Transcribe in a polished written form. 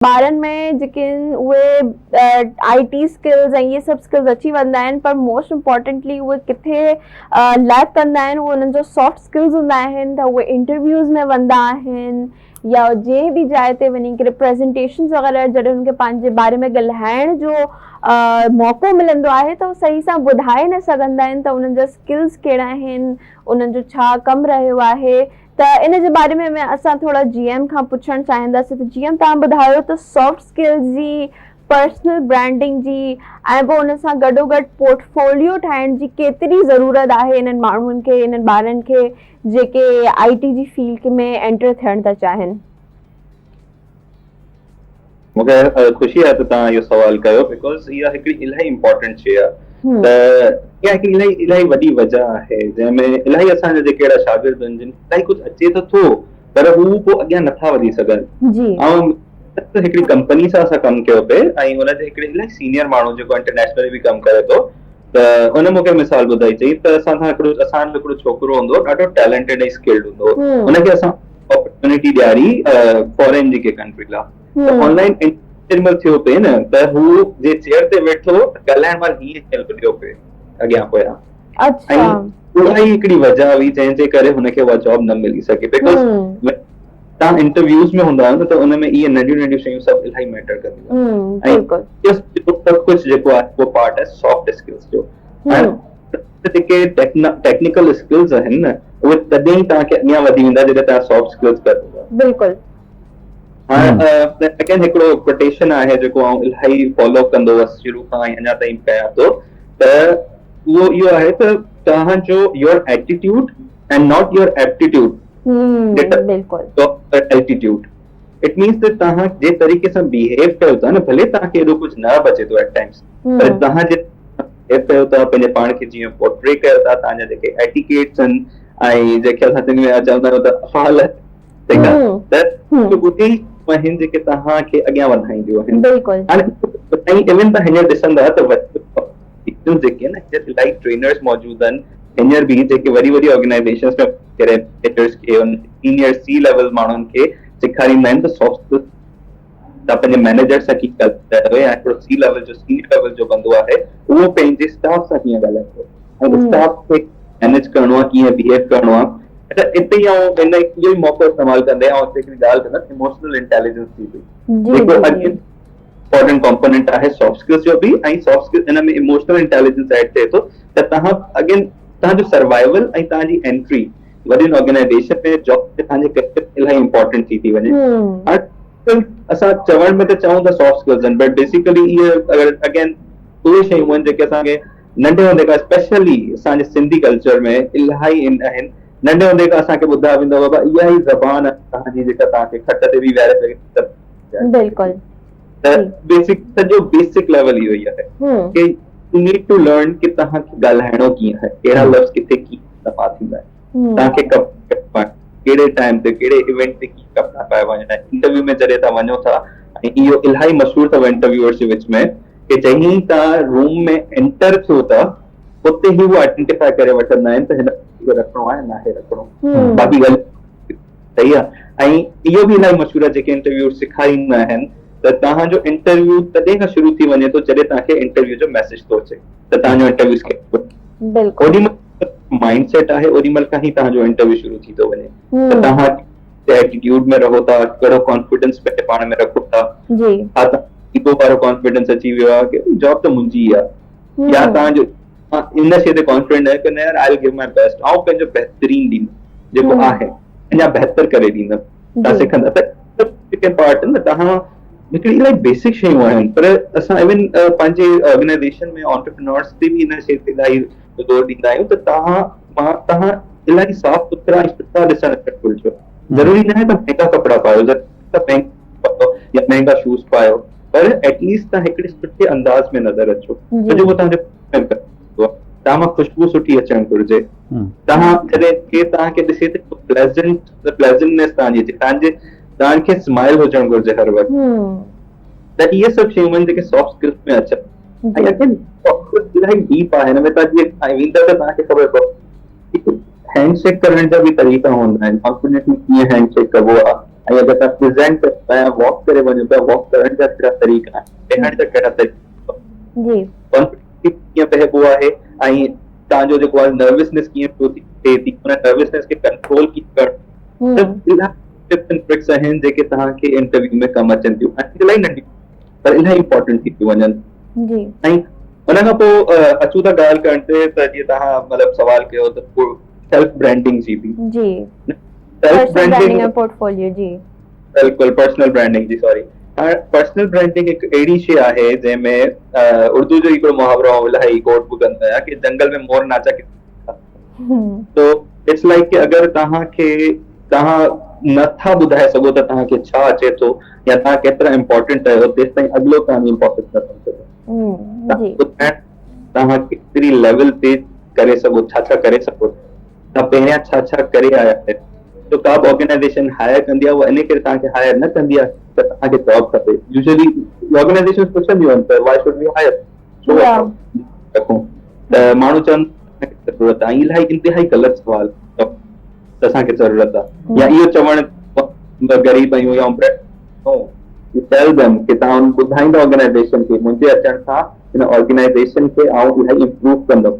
ٻارن ۾ جيڪي آهن اهي آئي ٽي اسڪلز ۽ اهي سڀ اسڪلز اچي ويندا آهن پر موسٽ امپورٽنٽلي اهي ڪٿي ليڪ ڪندا آهن اهي انهن جو سافٽ اسڪلز هوندا آهن ته اهي انٽرويوز ۾ ويندا آهن يا جنهن به جاء تي وڃي ڪري پريزنٽيشنز وغيره جڏهن انهن کي پنهنجي باري ۾ ڳالهائڻ جو موقعو ملندو آهي ته اهي صحيح سان ٻڌائي نه سگهندا آهن ته انهن جا اسڪلز ڪهڙا آهن انهن جو ڇا ڪم رهيو آهي ته ان جي باري ۾ اسان ٿورا جي ايم کان پڇڻ چاهينداسين ته جي ايم توهان ٻڌايو ته سافٽ اسڪلز جي پرسنل برانڊنگ جي ۽ پوء ان سان گڏو گڏ پورٽ فوليو ٺاهڻ جي ڪيتري ضرورت آهي انهن ماڻهن کي انهن ٻارن کي جيڪي آئي ٽي جي فيلڊ ۾ اينٽر ٿيڻ ٿا چاهين. مون کي خوشي آهي ته توهان اهو سوال ڪيو because اها هڪڙي الاهي امپورٽنٽ شيء آهي ته اها هڪڙي الاهي الاهي وڏي وجه آهي جنهن ۾ الاهي اسان جا جيڪي اهڙا شاگرد آهن جن کي الاهي ڪجهه اچي ته ٿو پر هو پوء اڳيان نٿا وڌي سگهن. آئون هڪڙي ڪمپني سان اسان ڪم ڪيو پئي ۽ ان جي هڪڙي الاهي سينيئر ماڻهو جيڪو انٽرنيشنلي به ڪم ڪري ٿو ته ان مون کي مثال ٻڌائي چئي ته اسان سان هڪڙو اسان جو هڪڙو ڇوڪرو هوندو هو ڏاڍو ٽيلنٽيڊ ۽ اسڪلڊ هوندو هو ان کي اسان اپرچونٽي ڏياري فارين جي ڪنهن ڪنٽري لا ته آن لائن انٽرويو مهل ٿيو پئي نه ته هو جي چيئر تي ويٺو ته ڳالهائڻ مهل هيئن هيئن لڏيو پئي اڳيان پويان ۽ اها ئي هڪڙي وجه هئي جنهن جي ڪري هن کي اها جاب نه ملي سگهي because توهان انٽرويوز ۾ هوندا آهيو نه ته ان ۾ اهي ننڍيون ننڍيون شيون سڀ الاهي ميٽر ڪنديون آهن ۽ سڀ ڪجهه جيڪو آهي اهو پارٽ آهي سافٽ اسڪلز جو. جيڪي ٽيڪنيڪل اسڪلز آهن نه اهي تڏهن ئي توهان کي اڳيان وڌي ويندا جڏهن توهان سافٽ اسڪلز ڪري بلڪل هاڻ اگين هڪڙو ڪوٽيشن آهي جيڪو آئون الاهي فالو ڪندو هئس شروع کان ۽ اڃا تائين ڪيان ٿو ته اهو اهو آهي ته توهان جو your attitude and not your aptitude بلڪل الٽيٽيوڊ it means ته توهان جي طريقي سان بيهيو ڪيو ٿا نه ڀلي توهان کي ايڏو ڪجهه نه به اچي ٿو ايٽ ٽائمز پر توهان جي بيهيو ڪيو ٿا پنهنجي پاڻ کي جيئن پورٽري ڪيو ٿا توهان جا جيڪي ايٽيڪيٽس آهن ۽ جيڪي اسان سنڌ ۾ چوندا آهيون ته افعال ٺيڪ آهي ته اهي ئي آهن جيڪي توهان کي اڳيان وڌائينديون آهن بلڪل هاڻي ايون توهان هينئر ڏسندا ته جيڪي آهن هينئر الاهي ٽرينرز موجود آهن هينئر به جيڪي وڏي وڏي آرگنائيزيشنز ۾ ڪري مينيجرز کي سينيئر سي ليول ماڻهن کي سيکاريندا آهن ته سافٽ اسڪلز تان پنهنجي مينيجر سان ڪيئن ڳالهائيندا آهيو يا هڪڙو سي ليول جو سينيئر ليول جو بندو آهي اهو پنهنجي اسٽاف سان ڪيئن ڳالهائيندو ۽ اسٽاف کي مينيج ڪرڻو آهي ڪيئن بيهيو ڪرڻو آهي اچا اتي ئي آئون ان اهو ئي موقعو استعمال ڪندي آئون هتي هڪڙي ڳالهه ڪندس اموشنل انٽيليجنس جي به جيڪو اڄ امپورٽنٽ ڪمپونينٽ آهي سافٽ اسڪلز جو به ۽ سافٽ اسڪلز ان ۾ اموشنل انٽيليجنس ايڊ ٿئي ٿو ته توهان اگين توهان جو سروائيول ۽ توهان جي انٽري وڏين آرگنائيزيشن ۾ جاب تي توهان جي ڪريئر الاهي امپورٽنٽ ٿي ٿي وڃي. هاڻي اسان چوڻ ۾ ته چئون ٿا سافٽ اسڪلز آهن بٽ بيسيڪلي اهي اگر اگين اهي شيون آهن جيڪي اسان کي ننڍي هوندي کان اسپيشلي اسان جي سنڌي ڪلچر ۾ الاهي آهن ننڍي هوندي کان اسان کي ٻڌايو ويندو بابا اها ئي زبان آهي توهان جي جيڪا توهان کي کٽ تي به ويهاري سگهي ٿي. بلڪل ته بيسڪ سڄو بيسڪ ليول اهو ئي آهي ڪي you need to learn ڪي توهان کي ڳالهائڻو ڪيئن آهي ڪهڙا لفظ ڪٿي ڪيئن استعمال ٿيندا آهن توهان کي ڪپڙا ڪهڙي ٽائيم تي ڪهڙي ايونٽ تي ڪيئن ڪپڙا پائي وڃڻا آهن انٽرويو ۾ جڏهن توهان وڃو ٿا ۽ اهو الاهي مشهور اٿو انٽرويوئرس جي وچ ۾ ڪي جئين ئي توهان روم ۾ انٽر ٿيو ٿا اتي ئي هو آئيڊينٽيفائي ڪري وٺندا آهن ته هن کي رکڻو آهي ناهي رکڻو باقي ڳالهه صحيح آ ۽ اهو به الاهي مشهور آ جيڪي انٽرويو سيکاريندا آهن ته توهان جو انٽرويو تڏهن کان شروع ٿي وڃي ٿو جڏهن توهان کي انٽرويو جو ميسيج ٿو اچي ته توهان جو انٽرويو بلڪل اوڏي مهل مائنڊ سيٽ آهي اوڏي مهل کان ئي توهان جو انٽرويو شروع ٿي ٿو وڃي ته توهان ايٽيٽيوڊ ۾ رهو ٿا ڪهڙو ڪانفيڊنس پنهنجي پاڻ ۾ رکو ٿا جي ها ته ايگو وارو ڪانفيڊنس اچي ويو آ ڪي جاب ته منهنجي ئي آ يا توهان جو ان شيء تي ڪانفيڊنٽ آهيان ڪه نه يار I will give my best آئون پنهنجو بهترين ڏيندم جيڪو آهي اڃا بهتر ڪري ڏيندم تان سکندا ته جيڪي پارٽ آهن نه تهان هڪڙي الاهي بيسڪ شيون آهن پر اسان ايون پنهنجي آرگنائزيشن ۾ آنٽرپرينورس تي به ان شيء تي الاهي زور ڏيندا آهيون ته تهان مان تهان الاهي صاف سٿرا ۽ سٺا ڏسڻ اچڻ گهرجو ضروري نه آهي ته مهنگا ڪپڙا پايو ضروري ته مهنگا يا مهنگا شوز پايو پر ايٽ ليسٽ تهان هڪڙي سٺي انداز ۾ نظر اچو ڇو جو اهو تهان جو تهان مان خوشبو سٺي اچڻ گهرجي تهان جڏهن ڪير تهان کي ڏسي ته پليزنٽ پليزنٽنيس تهان جي اچي تهان جي تهان کي اسمائل هجڻ گهرجي هر وقت ته اهي سڀ شيون آهن جيڪي سافٽ اسڪلز ۾ اچن ۽ اگين سافٽ اسڪلز الاهي ڊيپ آهي هن ۾ تهان جيئن ويندا ته تهان کي خبر پوندي هينڊ شيڪ ڪرڻ جا به طريقا هوندا آهن ڪانفيڊنٽلي ڪيئن هينڊ شيڪ ڪبو آهي. ऐं अगरि तव्हां प्रेज़ेंट कयो पिया या वॉक करे वञो पिया, वॉक करण जा कहिड़ा तरीक़ा आहिनि, वेहण जा कहिड़ा तरीक़ा, जी। कॉन्फिडेंटली कीअं वेहबो आहे ऐं तव्हांजो जेको आहे नर्वसनेस कीअं पियो थिए थी, उन नर्वसनेस खे कंट्रोल कीअं करणु, त इलाही टिप्स एंड ट्रिक्स आहिनि जेके तव्हांखे इंटरव्यू में कमु अचनि थियूं ऐं इलाही नंढियूं पर इलाही इम्पोर्टेंट थी थियूं वञनि। जी। ऐं उन खां पोइ अचूं था ॻाल्हि करण ते त जीअं तव्हां मतिलबु सवाल कयो त पोइ सेल्फ ब्रांडिंग जी बि। जी। सेल्फ पर्सनल ब्रांडिंग ब्रांडिंग ऐं पोर्टफोलियो जी। बिल्कुलु पर्सनल ब्रांडिंग जी सॉरी। हाणे पर्सनल ब्रांडिंग हिकु अहिड़ी शइ आहे जंहिंमें उर्दू जो हिकिड़ो मुहावरो आउं इलाही कोट बि कंदो आहियां की जंगल में मोर नाचा तो it's like की अगरि तव्हांखे तव्हां नथा ॿुधाए सघो त तव्हांखे छा अचे थो या तव्हां केतिरा इम्पोर्टेंट आहियो, तेसि ताईं अॻिलो तव्हांजी इम्पोर्टेंस न सम्झंदो। तव्हां केतिरी लेवल ते करे सघो, छा छा करे सघो, तव्हां पहिरियां छा छा करे आया आहियो। त का बि ऑर्गेनाइज़ेशन हायर कंदी आहे, उहा इन करे तव्हांखे हायर न कंदी आहे त तव्हांखे जॉब खपे। यूजुअली ऑर्गेनाइज़ेशन पुछंदियूं आहिनि त why should we higher, छो रखूं, त माण्हू चवनि ज़रूरत आहे। इलाही इंतिहाई ग़लति सवाल त असांखे ज़रूरत आहे, या इहो चवणु ग़रीब आहियूं या you tell them की तव्हां ॿुधाईंदा ऑर्गेनाइज़ेशन खे मुंहिंजे अचण सां हिन ऑर्गेनाइज़ेशन खे आउं इलाही इम्प्रूव कंदुमि।